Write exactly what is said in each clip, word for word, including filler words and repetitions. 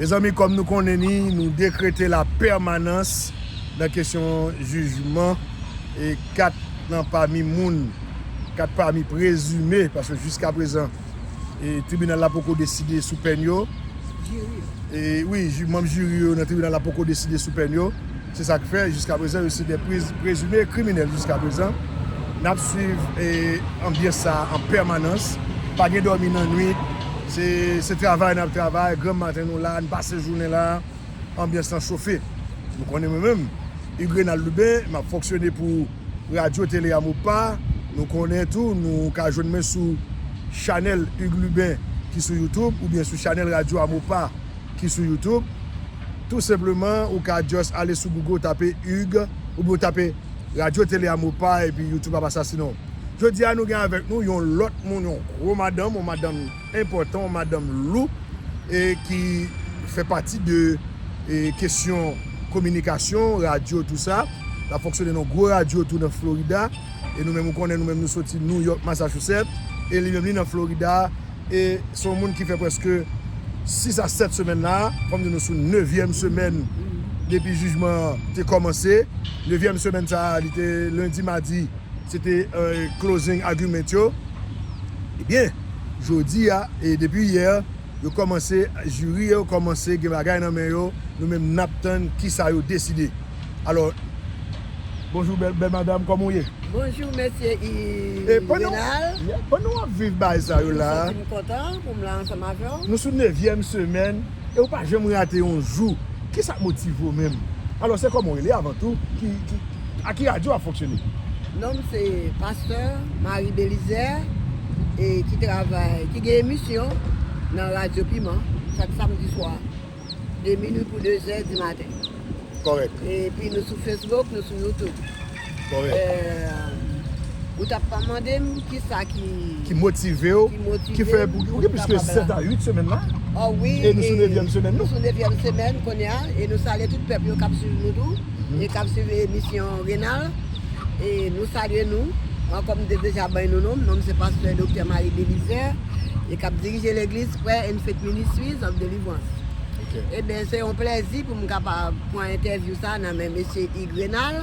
Mezanmi, kòm nou konnen ni, nou dekrete lapèmanans nan kesyon jijman e kat nan pami moun, kat pami prezime, paske jiskaprezan, e, tribinal la poko deside sou pèn yo. E, wi, ji-, manm jiri yo nan tribinal la poko deside sou pèn yo. Se sa k fè, jiskaprezan, yo se de prez-, prezime kriminèl jiskaprezan. N ap swiv, e, anbyans sa a an pèmanans. Pa gen dòmi nan nwit. Se, se travay n ap travay. Granm maten nou la, n pase jounen la. Anbyans lan chofe. Nou konnen mwen menm, Hugues Renald Lubin, m ap fonksyone pou Radyo Tele Amopa. Nou konnen tou, nou ka jwenn mwen sou chanèl Hugues Lubin ki sou YouTube oubyen sou chanèl Radyo Amopa ki sou YouTube. Tou senpleman, ou ka just ale sou Google, tape Hugues, oubyen w tape Radyo Tele Amopa, epi YouTube ap asasinen w. Jodi a, nou gen avèk nou yon lòt moun, yon gwo madanm, yon madanm enpòtan, yon madanm lou, e ki fè pati de, e, kesyon kominikasyon, radyo, tou sa. L ap fonksyone nan gwo radyo tou nan Florida. E nou menm, ou konnen, nou menm, nou soti New York, Massachusetts. E li menm, li nan Florida. E se yon moun ki fè prèske sis a sèt semèn la. Fò m di nou sou nevyèm semèn depi jijman an te kòmanse. Nevyèm semèn sa a, li te lendi, madi, se te, e, closing argument yo. Ebyen, jodi a, e depi yè, yo kòmanse, jiri yo kòmanse gen bagay nan men yo, nou menm n ap tann kisa yo deside. Alò, bonjou, bèl, bèl madanm, kòman w ye? Bonjou, mesye I-, E, pandan, Renald. Yeah, pandan w ap viv bagay sa yo la, M santi m kontan pou m la ansanm avè w. Nou sou nevyèm semèn, e ou pa janm rate yon jou. Kisa k motive w menm? Alò, se kòman w rele avan tou? Ki, ki, a ki radyo w ap fonksyone? Non m se pastè Marie Belizaire, e ki travay, ki gen emisyon nan Radyo Piman, chak samdi swa, de minui pou de zè di maten. Kòrèk. Epi nou sou Facebook, nou sou YouTube. Kòrèk. E, ou t ap mande m kisa ki Ki motive w, ki motive ki fè m pou, ou gen plis ke sèt a uit semèn la? Oh wi, E nou sou e nevyèm semèn nou? Nou sou nevyèm semèn kounye a, e nou salye tout pèp yo k ap swiv nou tou, Mhm. e k ap swiv emisyon Renald. E nou salye nou. Ankò m te deja bay nou non m, non m se pastè Doktè Marie Belizaire, e k ap dirije legliz Prayer and Faith Ministries of Deliverance. Ok. Ebyen, se yon plèzi pou m kapab pran entèvyou sa nan men mesye Hugues Renald,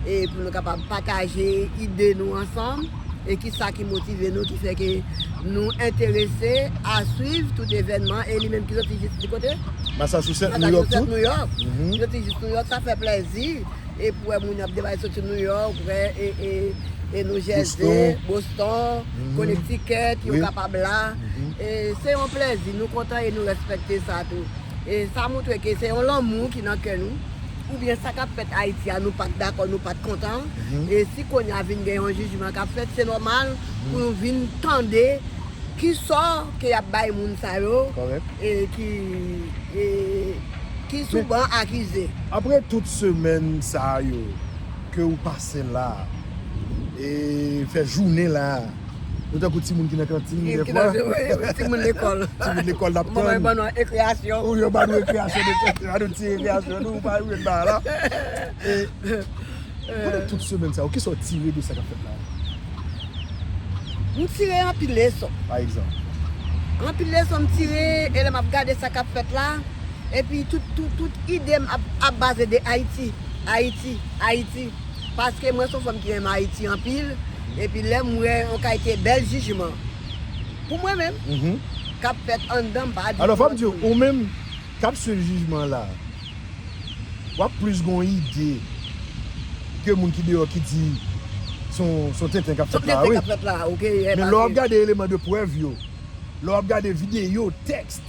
e pou nou kapab pataje ide nou ansanm, e kisa ki motive nou, ki fè ke nou enterese a swiv tout evènman, e li menm ki soti jis ki kote? Massachusetts, New York Massachusetts, tou. New York. Mhm. Ki soti jis New York, sa fè plèzi. E pou wè moun yo ap debake soti New York, wè, e, e, e New Jersey, Boston, Boston, Mhm. Connecticut, yo Wi. kapab la. Mhm. E se yon plèzi, nou kontan e nou respekte sa tou. E sa montre ke se yon lanmou ki nan kè nou. Oubyen sa k ap fèt Ayiti a, nou pa t dakò, nou pa t kontan. Mhm. E si kounye a vin gen yon jijman k ap fèt, se nòmal Mhm. pou nou vin tande ki sò ke y ap bay moun sa yo, Kòrèk. e ki, e ki sou Men, ban akize. Apre tout semèn sa yo ke ou pase la, e fè jounen la, nou tankou timoun ki nan kantin, Ki, ki dèfwa. nan, wi, wi, timoun lekòl. Timoun lekòl, n ap Manman yo tann. ban nou rekreyasyon. Ou yo ban nou rekreyasyon, de, ban nou ti rekreyasyon, nou pa jwe ba la. E, pandan tout semèn sa yo, kisa w tire de sa k ap fèt la? M tire anpil leson. Pa egzanp? Anpil leson m tire, e lè m ap gade sa k ap fèt la, epi tout, tout, tout ide m ap, ap baze de Ayiti, Ayiti, Ayiti. Paske mwen se yon fanm ki renmen Ayiti anpil, epi lè m wè yon kalite bèl jijman, pou mwen menm, Mhm. k ap fèt anndan, m pa di Alò, pou fò m lòt di w, moun. Ou menm k ap swiv jijman la, w ap plis gon ide ke moun ki deyò ki di se yon, se yon tenten k ap fèt la, wi. Tenten k ap fèt la, ok, e Men lè w ap paske gade eleman de prèv yo, lè w ap gade videyo, tèks,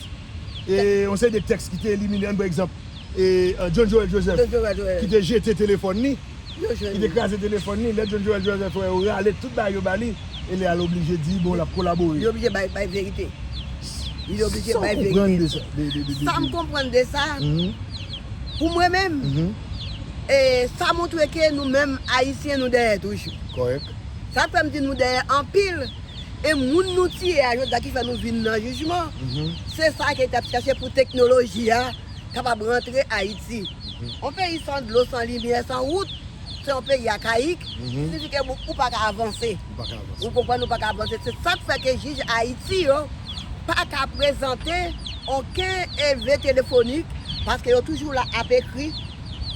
e yon seri de tèks ki te elimine, ann pran egzanp, e, e, John Joel Joseph, John Joel Joseph. ki te jete telefòn li, Yo jwenn ki te li. kraze telefòn li, lè John Joel Joseph wè yo rale tout bagay yo ba li, e lè a l oblije di, bon, l ap kolabore. Li oblije bay, bay verite. Li oblije Sa w bay konprann verite. de sa, de, de, de, de, Sa m konprann de sa, Mhm. pou mwen menm, Mhm. e sa montre ke nou menm Ayisyen, nou dèyè toujou. Kòrèk. Sa fè m di nou dèyè anpil, e moun nou tiye a jodi a ki fè nou vin nan jijman, Mhm. se sa ke t ap chèche pou teknoloji a kapab rantre Ayiti. Mhm. Yon peyi san dlo, san limyè, san wout, se yon peyi akayik, Mhm. siyifi ke ou, ou pa ka avanse. Ou pa ka avanse. Ou konprann, ou pa ka avanse. Se sa k fè ke jij Ayiti yo pa ka prezante okenn elve telefonik, paske yo toujou la ap ekri,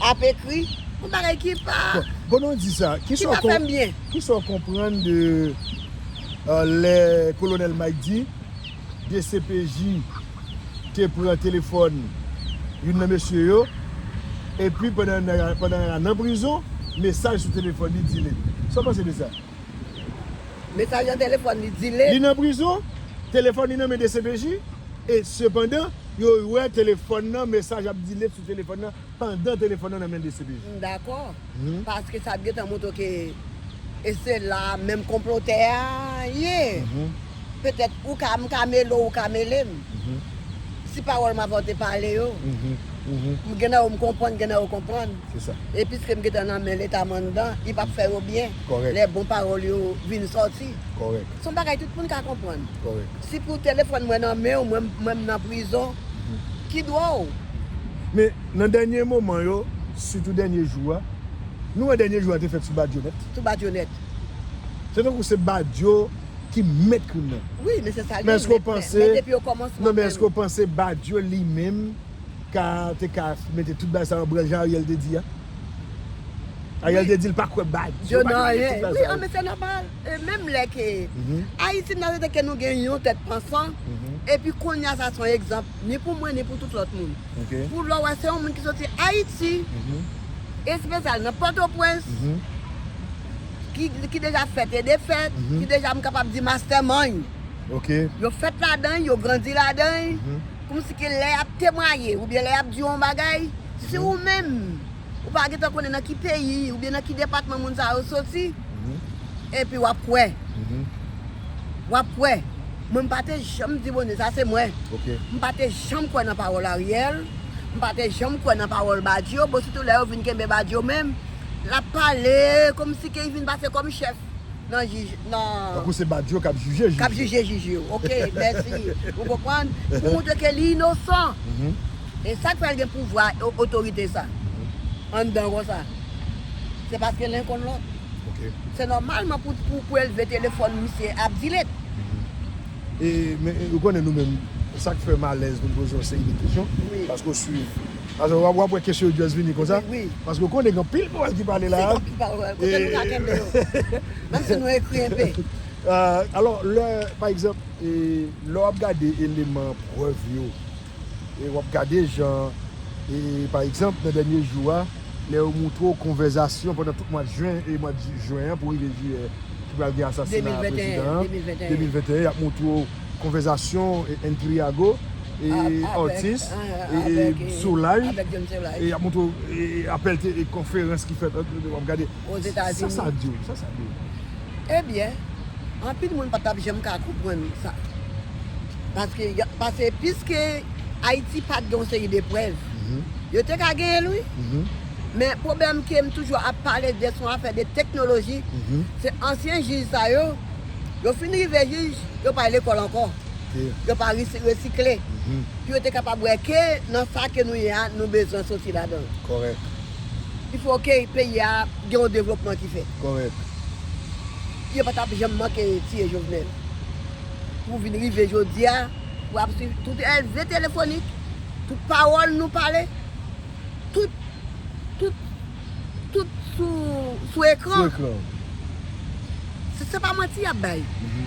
ap ekri, yon bagay ki pa, Bon, bon, nou di sa, ki ki sa pa w fè m byen. Ki sa w konprann de, euh, lè Kolonèl Mike di, D C P J te pran telefòn youn nan mesye yo, epi pandan, pandan nan prizon, mesaj sou telefòn li delete. Sa w panse de sa? Mesaj nan telefòn li delete. Li nan prizon, telefòn li nan men D C P J, e sepandan, yo wè telefòn nan, mesaj ap delete sou telefòn nan, pandan telefòn nan nan men D C P J. M dakò. Mhm. Paske sa ap gentan montre ke e se la menm konplotè a ye. Mhm. Petèt ou ka, m ka mele w, ou ka mele m. Mhm. Si pawòl m avè w te pale yo, Mhm. Mhm. m gen nan yo m konprann, gen nan yo w konprann. Se sa. E piske m gentan nan men Leta m anndan, li p ap fè yo byen. Kòrèk. Lè bon pawòl yo vin sòti. Kòrèk. Se yon bagay tout moun ka konprann. Kòrèk. Si pou telefòn mwen nan men w, mwen, mwen m nan prizon, Mhm. ki dwa w? Men nan dènye moman yo, sitou dènye jou a, nou wè dènye jou a te fèt sou Badio nèt. Sou Badio nèt. Se tankou se Badio ki mèt krim nan. Wi, men se sa l Men ye, èske w men, men, panse, men depi okòmansman non, men menm. Èske w panse Badio li menm ka, te ka mete tout bagay sa an branl jan Ariel te di a? Ariel Wi. te di l pa kwè Badio, Yo pa nan kwè anyen. tout bagay Wi, sa an, yo. men se nòmal. E menm lè ke Mhm. Ayiti nan se ke nou gen yon tèt pansan, Mhm. epi kounye a sa se yon egzanp, ni pou mwen, ni pou tout lòt moun. Ok. Pou lè w wè se yon moun ki soti Ayiti, Mhm. espesyal nan Pòtoprens, Mhm. ki, ki deja fèt e defèt, Mhm. ki deja, m kapab di, mastermind. Ok. Yo fèt ladan, yo grandi ladan, Mhm. kòmsi ke lè y ap temwaye, oubyen lè y ap di yon bagay, si Mhm. ou menm, ou pa gentan konnen nan ki peyi, oubyen nan ki depatman moun sa yo soti, Mhm. epi w ap kwè. Mhm. W ap kwè. Mwen, m pa te janm di Bondye, sa se mwen. Ok. M pa te janm kwè nan pawòl Ariel. M pa te janm kwè nan pawòl Badio. Bon, sitou lè yo vin kenbe Badio menm, l ap pale kòmsi ke li vin pase kòm chèf nan jij, nan Tankou se Badio k ap jije jij k ap yo. jije jij yo. Ok, mèsi. Ou konprann? Pou montre ke li inosan. Mhm. E sa k fè l gen pouvwa, o-, otorite sa. Mhm. Anndan konsa. Se paske len konn lòt. Ok. Se nòmalman pou, pou, pou elve telefòn misye ap delete. Mhm. E, men, e, ou konnen nou menm, sa k fè m alèz pou m poze yon seri de kesyon, Wi. paske w swiv. Paske w ap, w ap wè kesyon yo just vini konsa. Wi, wi. Paske w konnen gen anpil pawòl ki pale la. Se anpil pawòl. Kote E nou ka kenbe yo? Menm si nou ekri enpe. Euh, alò, lè, pa egzanp, e, lè w ap gade eleman prèv yo, e w ap gade jan, e, pa egzanp, nan dènye jou a, lè yo moutre w konvèzasyon pandan tout mwa jen e mwa di-, jen an pou rive jiyè, ki pral gen asasina De mil venteyen, prezidan an. de mil venteyen. De mil venteyen, y ap moutre w konvèzasyon, e, N Triago, e, A-, avèk, Ortiz, a-, e, e, avèk, e, Soulaj, avèk John Soulaj. e, y ap moutre w, e, e, apèl te, e, konferans ki fèt, e, w ap gade. Ozetazini. Sa sa di w? Sa sa di w? Ebyen, anpil moun pa t ap janm ka konprann sa. Paske, y a, paske piske Ayiti pa t gen yon seri de prèv, Mhm. yo te ka genyen l, wi. Mhm. Men pwoblèm ke m toujou ap pale de se yon afè de teknoloji, Mhm. se ansyen jij sa yo, yo fin rive jij, yo pa al lekòl ankò. Ok. Yo pa resi-, resikle. Mhm. Pou yo te kapab wè ke nan sa ke nou ye a, nou bezwen soti ladan l. Kòrèk. Il faut ke peyi a gen yon devlopman ki fèt. Kòrèk. Yo pa t ap janm manke tiye Jovenel. Pou vin rive jodi a, pou ap swiv tout elve telefonik, tout pawòl nou pale, tout, tout, tout sou, sou ekran. Sou ekran. Se, se pa manti y ap bay. Mhm.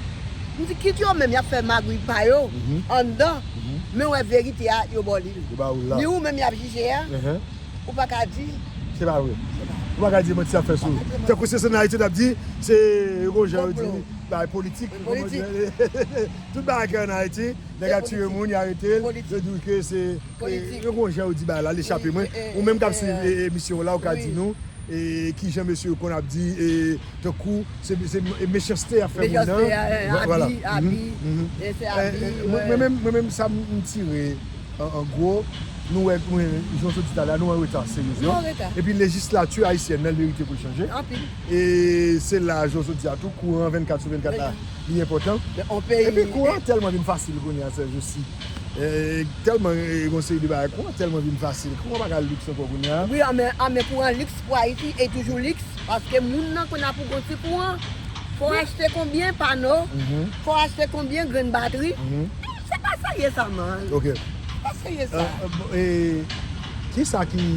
M di, kit yo menm, y ap fè magouy pa yo, Mhm. anndan, Mhm. men wè verite a, yo ba w li. Yo ba w la. Ni ou menm y ap jije a, Mhm. ou pa ka di. Se pa vre. Se pa vre. Ou pa ka di manti y ap fè sou. Ou pa ka di manti. Tankou se, se nan Ayiti, t ap di, se, yo gon jan yo di, Konplo. Bagay politik, Politik. Tout bagay ki ann Ayiti, nèg ap tiye moun, y arete l, Politik. yo di w ke se, Politik. e, yo gon jan yo di bagay la, li chape mwen. E, e, Ou menm k ap e, swiv, e, e, emisyon w la, ou ka Wi. di nou, e, kijan mesye yo konn ap di, e, tankou, se, se, e, mechanste y ap fè moun nan. Mechanste, e, e, Vwa-, vwala. abi, Mhm, abi, mhm. e, se E, abi, e, mwen, e. mwen menm, mwen menm, sa m, m tire, an, an gwo, nou wè, mwen, jan w sot di talè a, nou an reta seryezman. Nou an reta. Epi lejislati ayisyèn nan, l merite pou l chanje. Anpil. E se la, jan w sot di a tou, kouran vennkat sou vennkat la, Vennkat. li enpòtan. Men on peyi, Epi kouran e tèlman vin fasil kounye a, sè Josi. E, tèlman, e, gon seri de bagay, kouran tèlman vin fasil. Kouran pa ka liks ankò kounye a. Wi, a, men, a, men kouran liks pou Ayiti, e toujou liks, paske moun nan kounye a pou gon ti kouran, fò w achte konbyen pano, Mhm. fò w achte konbyen grenn batri. Mhm. Se Pa serye sa, man. Ok. Pa serye sa. Kisa ki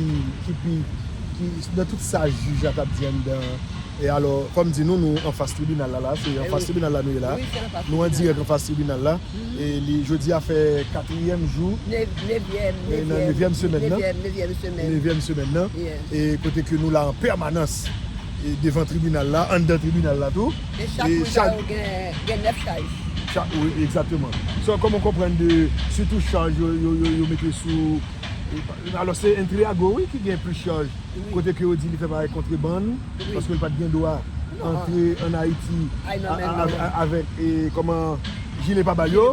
ki pi ki nan tout sa jij la t ap di anndan? E alò, kòm di nou, nou anfas tribinal la, la, se anfas tribinal la nou ye la. Nou an dirèk anfas tribinal la. E li jodi a fè katriyèm jou. Nan nevyèm semèn nan. Nevyèm semèn nan. E kote ke nou la an pèmanans. Devan tribinal la, anndan tribinal la tou. E chak moun sa yo gen gen nèf chaj. Chak, wi, egzakteman. So, kòman w konprann de sitou chaj yo, yo, yo, yo mete sou. Alò, se Intriago, wi, ki gen plis chaj. Kote ke yo di li fè bagay kontrebann, paske l pa t gen dwa antre ann Ayiti avèk, kòman, jile pa bal yo,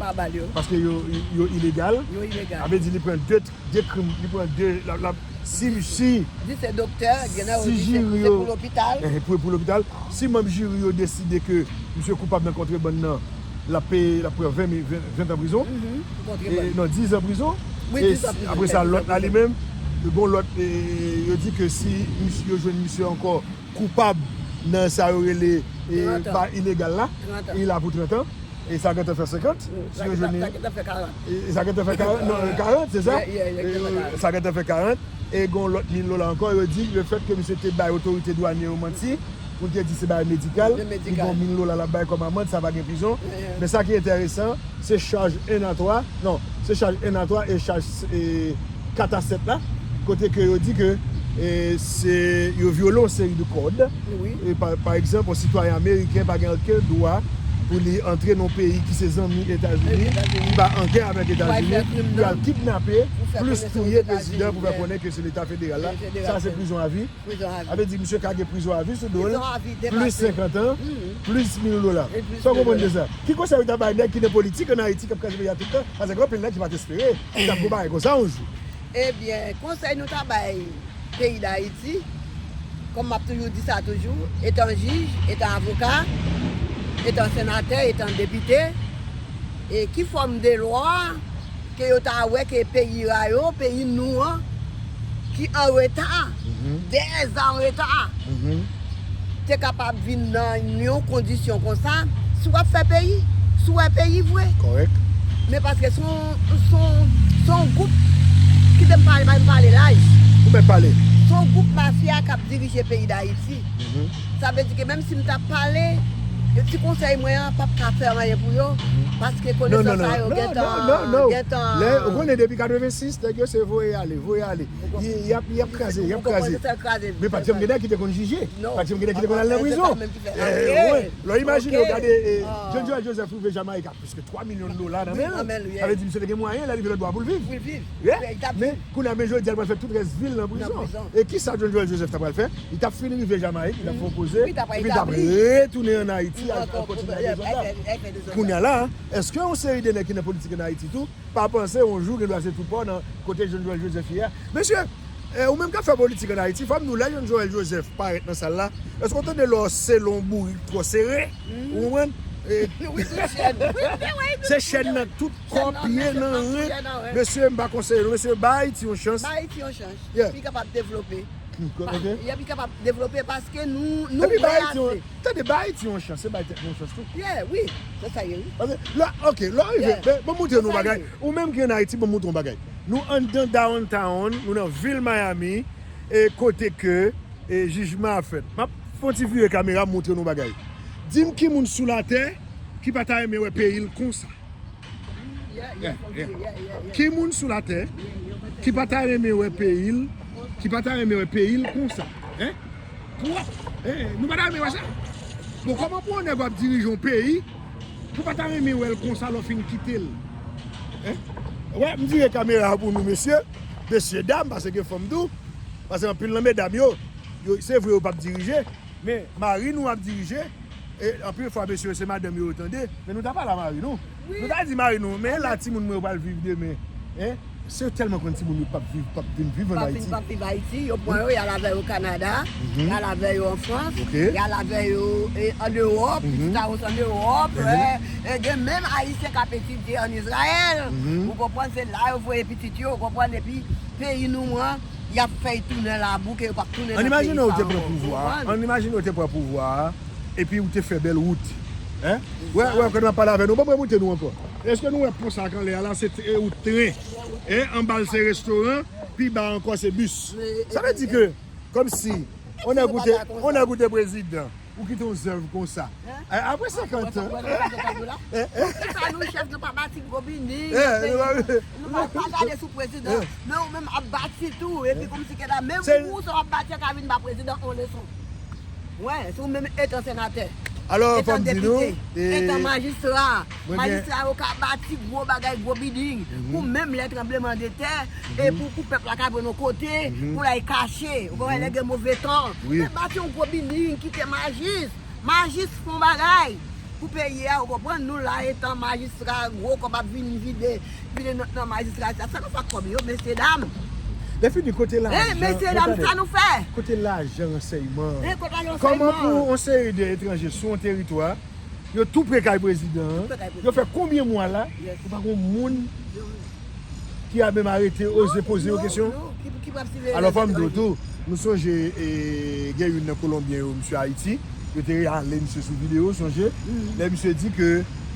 paske yo, yo ilegal. Sa vle di li pran de de krim, li pran de, l ap, l ap, si, si, Di se doktè, gen nan yo di se pou lopital. Pou, pou lopital. Si manm jiri yo deside ke misye koupab nan kontrebann nan, l ap peye, l ap pran ven, ven, ven tan prizon. Non, diz an prizon. E apre sa, lòt la li menm, bon, lòt, yo di ke si misye, yo jwenn misye ankò koupab nan sa yo rele pa ilegal la, li la pou trant an. E sa gentan fè senkant. Si yo jwenn li. E sa gentan fè karant. Non, karant, se sa? Sa gentan fè karant. E gen yon lòt mil dola ankò, yo di, lefèt ke misye te bay otorite dwanye yo manti, pou l te di se bagay medikal, li gen yon mil dola l ap bay kòm amann, sa pa gen prizon. Men sa ki enteresan, se chaj en a twa, non, se chaj en a twa e chaj kat a sèt la, kote ke yo di ke se, yo vyole yon seri de kòd. Pa egzanp, yon sitwayen ameriken pa gen okenn dwa pou li antre nan yon peyi ki se zanmi Etazini, ki pa an gè avèk Etazini, pou al kidnape, plis touye prezidan pou fè konnen ke se leta federal la. Sa se prizon avi. Sa vle di misye ka gen prizon avi sou do l, plis senkant an, plis mil dola. Sa w konprann de sa? Ki konsèy ou ta bay nèg ki nan politik ann Ayiti k ap kraze peyi a tout tan? Paske gen anpil nèg ki pa t espere y ap gon bagay konsa yon jou. Ebyen, konsèy nou ta bay peyi Dayiti, kòm m ap toujou di sa toujou, etan jij, etan avoka, etan senatè, etan depite, e ki fòm de lwa ke yo ta wè ke peyi a yo, peyi nou an, ki an reta, dèz an reta, te kapab vin nan yon kondisyon konsa, si w ap fè peyi, si w wè peyi vre. Kòrèk. Men paske se yon, se yon, se yon gwoup, kite m pale, pa m pale laj. Ou mèt pale. Se yon gwoup mafya k ap dirije peyi Dayiti. Sa vle di ke menm si m ta pale, ti konsèy mwen an p ap ka fè anyen pou yo, paske konesans sa yo gentan, gentan. Lè, ou konnen depi katrevensis, nèg yo se voye ale, voye ale. Y ap, y ap kraze, y ap kraze. Men pa t janm gen nèg ki te konn jije. Pa t janm gen nèg ki te konn al nan prizon. Lè w imajine, w gade, John Joel Joseph rive Jamayik ak plis ke twa milyon dola nan men l. Sa vle di misye te gen mwayen, lè l rive lòtbò a pou l viv. Men kounye a, men jodi a, l pral fè tout rès vi l nan prizon. E kisa John Joel Joseph ta pral fè? Li t ap fin rive Jamayik, li t ap fè yon poze, epi li t ap retounen ann Ayiti al kontinye al fè dezòd la. Kounye a la, èske yon seri de nèg ki nan politik ann Ayiti tou pa panse yon jou gen dwa se tou pa w nan kote John Joel Joseph ye a? Mesye, ou menm k ap fè politik ann Ayiti, fò m di w, lè John Joel Joseph parèt nan sal la, èske w tande lè w sele yon bourik twò sere? Ou konprann? Se chèn nan tout kò, pye, nan ren. Mesye, m pa konseye nou, mesye, bay Ayiti yon chans. Bay Ayiti yon chans. Pou li kapab devlope. Pou li kapab devlope paske nou, nou prè ase. Tande, bay Ayiti yon chans, se bay tèt nou yon chans tou. Yeah, wi, se sa ye, wi. Paske lè, ok, lè w rive, ban m montre nou yon bagay. Ou menm ki ann Ayiti, ban m montre w yon bagay. Nou anndan downtown, nou nan vil Miami, e kote ke e jijman ap fèt. M ap fè yon ti vire kamera m montre nou yon bagay. Di m ki moun sou latè ki pa ta renmen wè peyi l konsa? Ki moun sou latè ki pa ta renmen wè peyi l, ki pa ta renmen wè peyi l konsa? Hein? Pwòp. Hein? Nou pa ta renmen wè sa? Bon, kòman pou yon nèg w ap dirije yon peyi, pou pa ta renmen wè l konsa lè w fin kite l? Hein? Wè, m vire kamera a pou nou, mesye, mesye dam, paske gen fanm tou. Paske anpil nan medam yo, yo, se vre yo p ap dirije, men mari nou ap dirije. E anpil fwa, mesye yo, se madanm yo yo tande. Men nou ta pale a mari nou. Nou ta di mari nou, men la timoun mwen yo pral viv demen. Hein? Se yo tèlman konn timoun yo p ap viv, p ap vin viv ann Ayiti. P ap viv Ayiti, yo pran yo, y al avè yo Kanada, y al avè yo an Frans, y al avè yo an Ewòp, pitit a yo ann Ewòp, gen menm Ayisyen k ap etidye ann Izrayèl. Ou konprann, se la yo voye pitit yo, ou konprann, epi peyi nou an, y ap fè y tounen labou, ke yo p ap tounen nan peyi sa ankò. Ann imajine w te pran pouvwa a, ann imajine w te pran pouvwa a, epi w te fè bèl wout. Hein? Wè, wè, kòm m ap pale avè nou, ban mwen montre nou ankò. Èske nou wè pon sa k anlè a la, se t- e wout tren? En, anba l se restoran, pi ba ankò se bis. Sa vle di ke, kòmsi, on nèg ou te, on nèg ou te prezidan, ou kite yon zèv konsa. E, apre senkant an. Poukisa nou chèf nou pa bati gwo bilding? Nou pa, pa gade sou prezidan, men ou menm ap bati tou, epi kòmsi ke la, menm ou sa w ap bati an ka vin ba prezidan yon leson. Wè, si ou menm etan senatè, etan depite, etan majistra, majistra yo ka bati gwo bagay, gwo bilding, pou menm lè tranbleman de tè, e pou, pou pèp la ka jwenn yon kote pou l al kache. Ou konprann, lè gen move tan, men bati yon gwo bilding, kite majis, majis fè yon bagay pou peyi a, ou konprann, nou la etan majistra, gwo kòb ap vin vide, vide nan, nan majistrati a, sa nou fè ak kòb yo, mesye dam? Lè fini, kote lajan, mesye dam, sa nou fè? Kote lajan ransèyman? Kòman pou yon seri de etranje sou yon teritwa, yo tou pre kay prezidan an, yo fè konbyen mwa la, ou pa gon moun ki a menm arete, oze poze yo kesyon? Alò, fò m di w tou, nou sonje, e, gen youn nan Kolonbyen yo, misye Ayiti, yo te ale misye sou videyo, sonje? Lè misye di ke,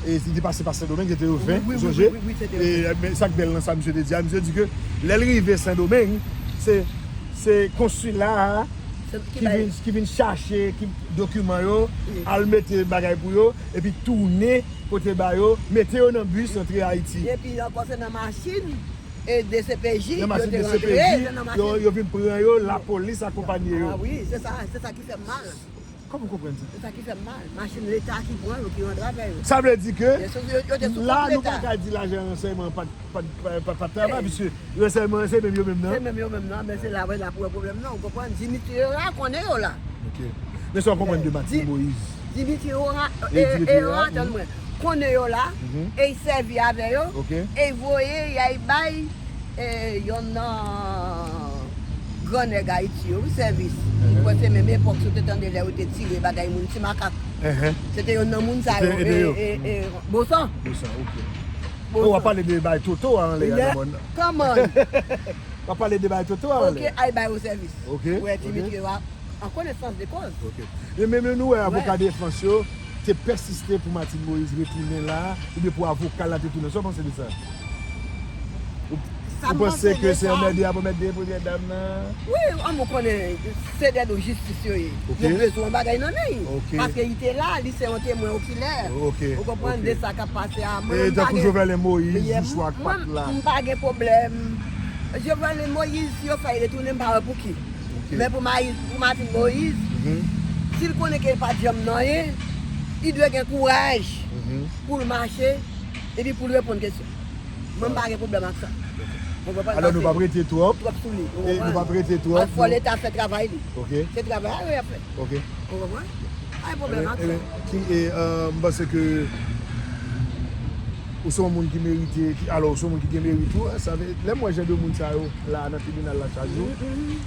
e, li te pase pa Sendomeng, se te yo ven, sonje? E, men sa k bèl nan sa misye te di a, misye di ke lè l rive Sendomeng, se, se konsila a ki vin, ki vin chache ki dokiman yo, al mete bagay pou yo, epi tounen pote ba yo, mete yo nan bis, antre Ayiti. Epi ankò se nan machin, e, D C P J, nan machin D C P J, yo, yo vin pran yo, lapolis akonpanye yo. Ah wi, se sa, se sa ki fè m mal. Kòman w konprann sa? Se sa ki fè m mal. Machin Leta ki pran yo, ki rantre avè yo. Sa vle di ke la, nou pa ka di lajan ransèyman pa t, pa t, pa t, pa t travay, piske ransèyman an se menm yo menm nan. Se menm yo menm nan, men se la, la pou wè pwoblèm nan, ou konprann? Dimitri yo la, konnen yo la. Ok. Men sa w konprann de Martine Moïse? Dimitri yo la, e, e, yo la, tann mwen. Konnen yo la, e y sèvi avè yo, e y voye, y al bay, e, yonn nan gran nèg Ayiti yo, wi, sèvis. Mwen kwè se menm epòk, si w te tande lè yo te tire bagay moun, Ti Makak. Se te yonn nan moun sa yo, e, e, e, Bosan. Bosan, ok. Bosan. W ap pale de bay Toto a anlè a nan mòn nan. Kòman? W ap pale de bay Toto a anlè. Ok, al bay yo sèvis. Ok, ok. Wè, Dimitri yo a an konesans de kòz. Ok. Men, men, men nou wè avoka defans yo te pèsiste pou Martine Moïse retounen la, oubyen pou avoka l la te tounen. Sa w panse de sa? Ou, ou panse ke se anmède y ap anmède premyè dam nan? Wi, an, ou konnen, se dè do jistis yo ye. Ok. Yo bezwen yon bagay nan men l. Ok. Paske li te la, li se yon temwen okilè. Ok. Ou konprann de sa k ap pase a. Mwen, e, tankou Jovenel Moïse, Joshua k pa t la. Mwen, m pa gen pwoblèm. Jovenel Moïse, si yo fè l retounen, m pa wè pou ki. Ok. Men pou Mayi-, pou Martine Moïse, si l konnen ke l pa t janm nan anyen, li dwe gen kouraj pou l mache epi pou l reponn kesyon. Mwen, m pa gen pwoblèm ak sa. Ou konprann? Alò, nou p ap rete twòp. Twòp sou li. Ou konprann? E nou p ap rete twòp. Fò Leta fè travay li. Ok. Se travay a yo y ap fè. Ok. Ou konprann? Pa gen pwoblèm ak sa. Ki, e, e, m panse ke ou se yon moun ki merite, ki, alò, ou se yon moun ki gen merit ou, sa vle, lè m wè jan de moun sa yo la nan tribinal la chak jou,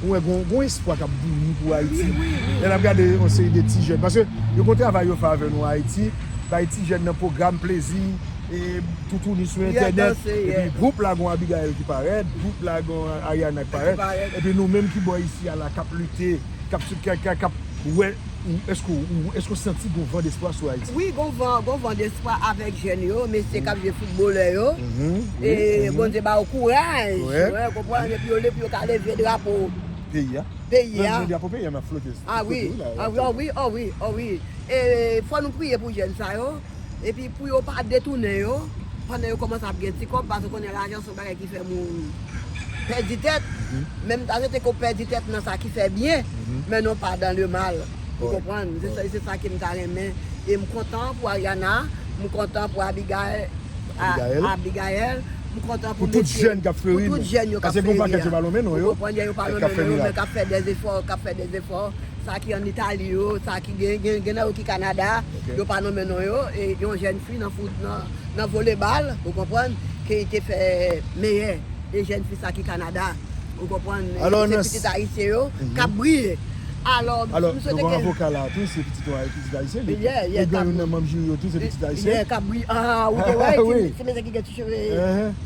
m wè gon, gon espwa k ap bouyi pou Ayiti. Wi, wi, wi. Lè n ap gade yon seri de ti jèn, paske yo gon travay yo fè avè nou Ayiti, bay ti jèn nan pwogram plezi, e, toutouni sou entènèt, epi gwoup la gon Abigail ki parèt, gwoup la gon Ariana ki parèt, epi nou menm ki bò isi a la, k ap lite, k ap, k ap, k ap wè, ou, èske w, ou, èske w santi gon van despwa sou Ayiti? Wi, gon van, gon van despwa avèk jèn yo, mesye k ap jwe foutbolè yo. E Bondye ba yo kouraj, wè, konprann, epi yo, epi yo ka leve drapo peyi a. Peyi a. Drapo peyi a m ap flote. Ah wi, ah wi, oh wi, oh wi, oh wi. E fò nou priye pou jèn sa yo. Epi pou yo pa detounen yo, pandan yo kòmanse ap gen ti kòb, paske w konnen lajan se yon bagay ki fè moun pèdi tèt. Menm ta swete ke w pèdi tèt nan sa ki fè byen, men non pa dans le mal. Ou konprann? Se sa, se sa ke m ta renmen. E m kontan pou Ariana, m kontan pou Abigail, a, Abigail, m kontan pou tout jèn k ap fleuri, pou tout jèn yo k ap fleuri a. Paske gon pakèt yo pa lonmen non yo, yo pa lonmen non yo, men k ap fè dèzefò, k ap fè dèzefò. Sa ki ann Itali yo, sa ki gen, gen, gen nan yo ki Kanada, yo pa nonmen non yo, e yon jèn fi nan fout, nan, nan volebal, ou konprann, ke li te fè meyè, e jèn fi sa ki Kanada, ou konprann, se pitit ayisyen yo k ap briye. Alò, alò, nou gen yon avoka la tou, se pitit, pitit ayisyen li. E gen youn nan manm jiri yo tou, se pitit ayisyen. Kabri, ah, ou te wè, se mesye ki gen ti cheve.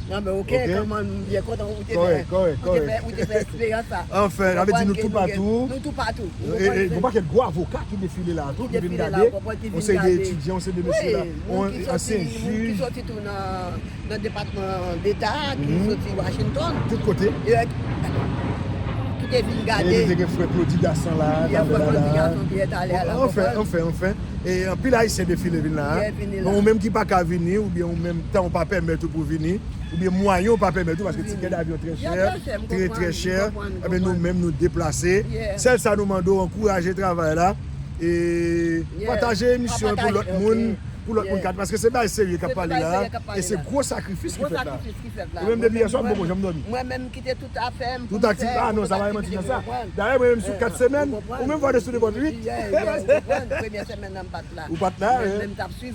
Nan, men, ok, kòman, m byen kontan ou te fè, ou te fè, ou te fè eksperyans sa. Anfen, sa vle di nou toupatou. Nou toupatou. E, e, gon pakèt gwo avoka ki defile la tou, ki vin gade. Yon seri de etidyan, yon seri de mesye la. Moun ki soti, moun ki soti tou nan, nan Depatman Deta, ki soti Washington. Tout kote. Ki te vin gade. E te gen frè Claudy Gassant la, talè la. Anfen, anfen, anfen. E anpil Ayisyen defile vin la. Bon, ou menm ki pa ka vini, oubyen ou menm tan ou pa pèmèt ou pou vini, oubyen mwayen ou pa pèmèt ou, paske tikè davyon trè chè, trè, trè chè, enben nou menm nou deplase. Sèl sa nou mande w, ankouraje travay la, e pataje emisyon pou lòt moun, pou lòt moun ka, paske se bagay serye k ap pale la, e se gwo sakrifis ki fèt la. Ou menm depi yè swa m poko janm dòmi. Mwen menm kite tout afè m pou m fè, ah non, sa pa manti nan sa. Dayè mwen menm sou kat semèn, ou menm vwa de sou de bòt wi. Ou pa t la. Ou pa t la, wi.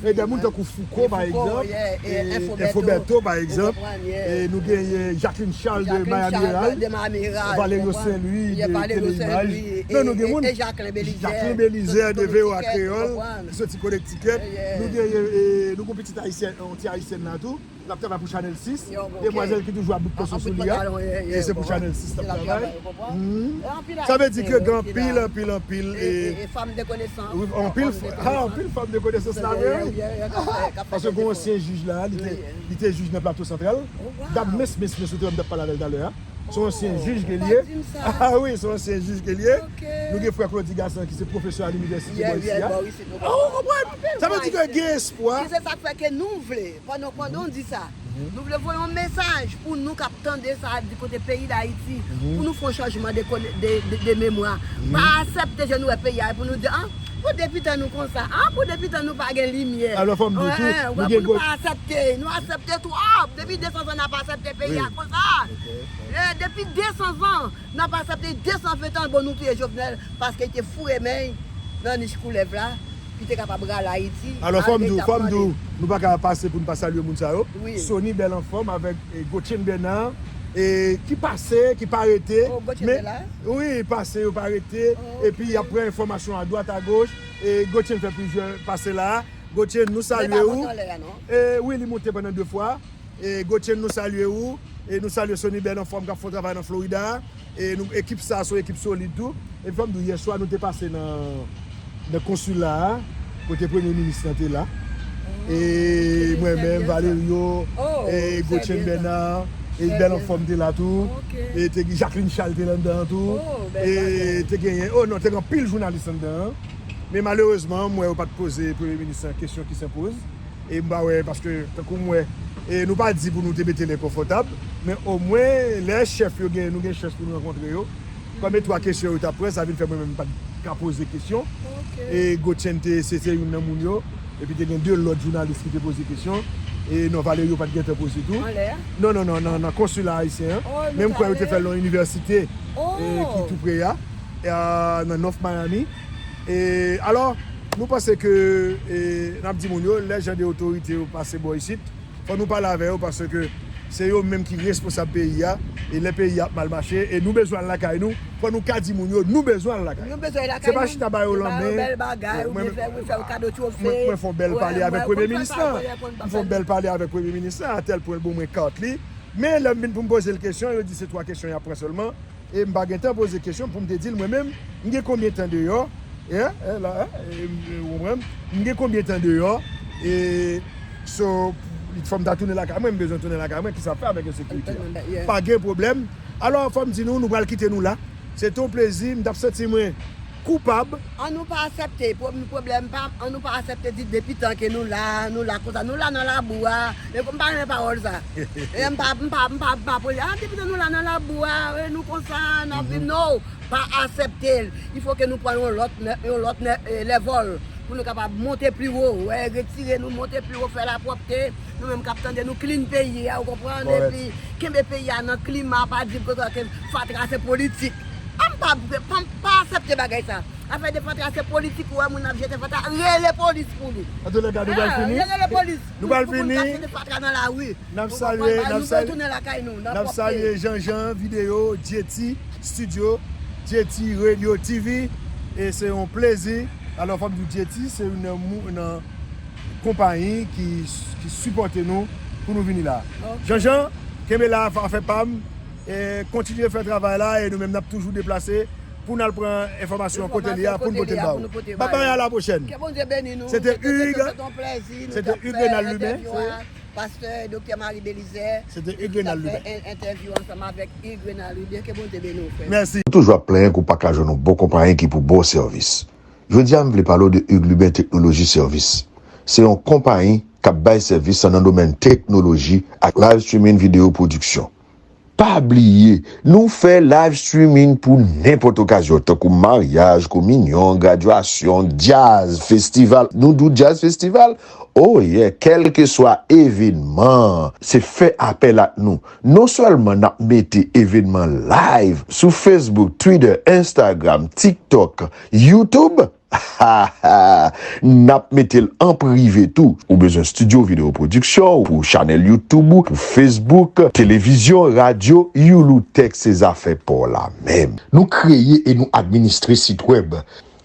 E de moun tankou Foucault, pa egzanp, e Info Bertho, pa egzanp, e nou genyen Jacqueline Charles de Miami Herald, Valerio Saint Louis de Tele Imaj. Non, nou gen moun, Jacqueline Belizaire de V O A Kreyòl, ki soti Connecticut. Nou genyen, e, nou gen yon pitit ayisyèn, yon ti ayisyèn la tou. L ap travay pou Chanèl sis. Demwazèl ki toujou ap bout pòso sou li a. E se pou Chanèl sis l ap travay. Sa vle di ke gen anpil, anpil, anpil, e, e fanm de konesans. Anpil, ah, anpil fanm de konesans la, vre, wi. Paske gen yon ansyen jij la, li te, li te jij nan Plato Santral. Dam mens, mens, mens, ou te wè m t ap pale avè l talè a. Se yon ansyen jij ke l ye. Ah wi, se yon ansyen jij ke l ye. Nou gen frè Claudy Gassant ki se pwofesè a linivèsite bò isi a. Ah, ou konprann? Sa vle di ke gen espwa. E se sa k fè ke nou vle. Pandan, pandan w di sa, nou vle voye yon mesaj pou nou k ap tande sa di kote peyi Dayiti, pou nou fè yon chanjman de, de, de, de memwa. Pa aksepte jan nou wè peyi a, pou nou di, ah, pou depi tan nou konsa, ah, pou depi tan nou pa gen limyè. Alò, fò m di w tou, nou gen pou nou pa aksepte, nou aksepte twòp. Depi de san zan n ap aksepte peyi a konsa. E, depi de san zan, n ap aksepte de san ven tan, bon, nou touye Jovenel, paske li te foure men l nan nich koulèv la. Ki te kapab rale Ayiti. Alò, fò m di w, fò m di w, nou pa ka pase pou n pa salye moun sa yo. Sony Bèl Anfòm avèk, e, Gotchen Bernard, e, ki pase, ki pa rete. Oh, Gotchen Bernard? Wi, pase, yo pa rete. Epi, y ap pran enfòmasyon adwat, agoch. E, Gotchen fè plizyè pase la. Gotchen, nou salye w. E, wi, li monte pandan de fwa. E, Gotchen, nou salye ou. E nou salye Sony Bèl Anfòm k ap fè yon travay nan Florida. E nou, ekip sa a se yon ekip solid tou. E fò m di w, yèswa nou te pase nan, nan konsila a, kote premye minis lan te la. E mwen menm, Valerio, e Gotchen Bernard, e Bèl Anfòm te la tou. E te gen Jacqueline Charles te la anndan an tou. E te genyen, oh non, te gen anpil jounalis anndan an. Men malerezman, m wè yo pa t poze premye minis lan kesyon ki senpoz. E m pa wè, paske, tankou m wè, e nou pa di pou nou te mete l enkonfòtab, men omwen, lè chèf yo gen, nou gen chans pou nou rankontre yo, kòm e twa kesyon yo t ap pran, sa vin fè mwen menm m pa t ka poze kesyon. E Gotchen te, se, se youn nan moun yo, epi te gen de lòt jounalis ki te poze kesyon, e non, Valerio pa t gentan poze tou. Non, non, non, nan, nan konsila ayisyen an. Men m kwè yo te fè l nan yon inivèsite, e ki tou pre a, e, nan North Miami. E, alò, nou panse ke, e, n ap di moun yo, lè jan de otorite yo pase bò isit, fò nou pale avè yo paske se yo menm ki responsab peyi a, e lè peyi a ap mal mache, e nou bezwen al lakay nou, fò nou ka di moun yo, nou bezwen al lakay nou. Se pa chita ba yo lanmen. Mwen, mwen, mwen fè yon bèl pale avèk premye minis lan. M fè yon bèl pale avèk premye minis lan, atèl pwen l ban mwen kat li. Men lè m vin pou m poze l kesyon, yo di se twa kesyon y ap pran sèlman. E m pa gentan poze kesyon pou m te di l mwen menm, m gen konbyen tan deyò, e, e, la, e, e, ou konprann? M gen konbyen tan deyò, e, so, fò m ta tounen lakay mwen, m bezwen tounen lakay mwen, kisa m fè avèk ensekirite a? Pa gen pwoblèm. Alò, fò m di nou, nou pral kite nou la. Se te yon plezi, m t ap santi mwen koupab. An nou pa aksepte, pwob-, pwoblèm pa, an nou pa aksepte di depi tan ke nou la, nou la konsa, nou la nan labou a. E m pa renmen pawòl sa. E m pa, m pa, m pa, m pa poli, ah, depi tan nou la nan labou a, e nou konsa, n ap viv, non, pa aksepte l. Il fo ke nou pran yon lòt, yon lòt, e, lèvòl pou nou kapab monte pi wo, wè, retire nou, monte pi wo, fè lapwòpte. Nou menm k ap tande, nou clean peyi a, ou konprann, epi kenbe peyi a nan klima, pa di ke fatra se politik. An m pa, pa, pa aksepte bagay sa. Afè de fatra se politik, ou wè moun ap jete fatra, rele polis pou li. Antoulèka, nou pral fini. Rele polis. Nou pral fini. Pou moun ka jete fatra nan lari. N ap salye, n ap salye, n ap salye Jean Jean Vidéo, J T Studio, J T Radio T V, E se yon plezi. Alò, fò m di w, Jeti se youn nan mou-, nan konpayi ki, ki sipòte nou pou nou vini la. Ok. Jean-Jean, kenbe la, afè pa m. E kontinye fè travay la, e nou menm n ap toujou deplase pou n al pran enfòmasyon kote li a, pou n pote l ba ou. Babay, a la pwochèn. Ke Bondye beni nou. Se te Hugues. Se te yon plezi. Se te Hugues Renald Lubin. Pastè Doktè Marie Belizaire. Se te Hugues Renald Lubin. Entèvyou ansanm avèk Hugues Renald Lubin. Ke Bondye beni w, frè. Mèsi. Ou toujou ap plenyen ke w pa ka jwenn yon bon konpayi ki pou ba w sèvis. Jodi a, m vle pale w de Hugues Lubin Technology Service. Se yon konpayi k ap bay sèvis nan domèn teknoloji ak live streaming video production. Pa bliye, nou fè live streaming pou nenpòt okazyon, tankou maryaj, kominyon, gradyasyon, djaz, festival. Nou di w djaz festival? Oh yeah, kèlkeswa evenman, se fè apèl ak nou. Non sèlman n ap mete evenman live sou Facebook, Twitter, Instagram, TikTok, YouTube, n ap mete l an prive tou. Ou bezwen estidyo videyo pwodiksyon pou chanèl YouTube ou, pou Facebook, televizyon, radyo, Youlou Tech se zafè pa w la menm. Nou kreye e nou administre sit wèb.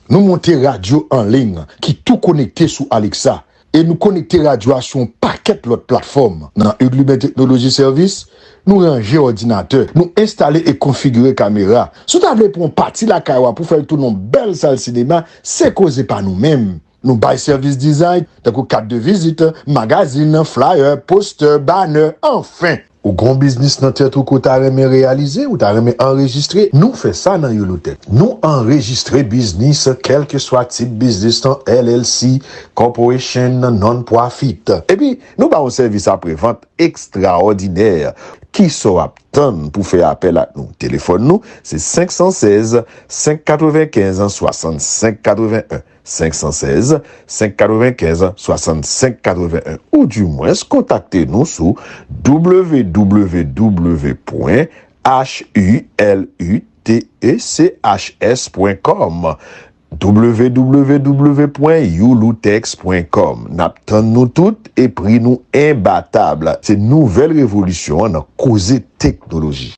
Nou monte radyo an liy ki tou konekte sou Alexa. E nou konekte radyo a sou yon pakèt lòt platfòm. Nan Hugues Lubin Technology Service, nou ranje òdinatè, nou enstale e konfigire kamera. Si w ta vle pran yon pati lakay ou a pou fè l tounen yon bèl sal sinema, se koze pa nou menm. Nou bay sèvis dizay, tankou kat de vizit, magazin, flyer, postè, banner, anfen. Ou gen yon biznis nan tèt ou ke w ta renmen reyalize, ou ta renmen anrejistre, nou fè sa nan Youlou Tech. Nou anrejistre biznis, kèlkeswa tip biznis lan, L L C, corporation, non-profit. Epi, nou ba w yon sèvis aprevant ekstraòdinè. Kisa w ap tann pou fè apèl ak nou? Telefòn nou, se senk san sèz, senk katrevenkenz, swasannsenk katreven en. Senk san sèz, senk katrevenkenz, swasannsenk katreven en, oudimwens kontakte nou sou W W W pwen H U L U T E C H S pwen kòm, W W W pwen youlou tech pwen kòm. N ap tann nou tout e pri nou enbatab. Se nouvèl revolisyon an nan koze teknoloji.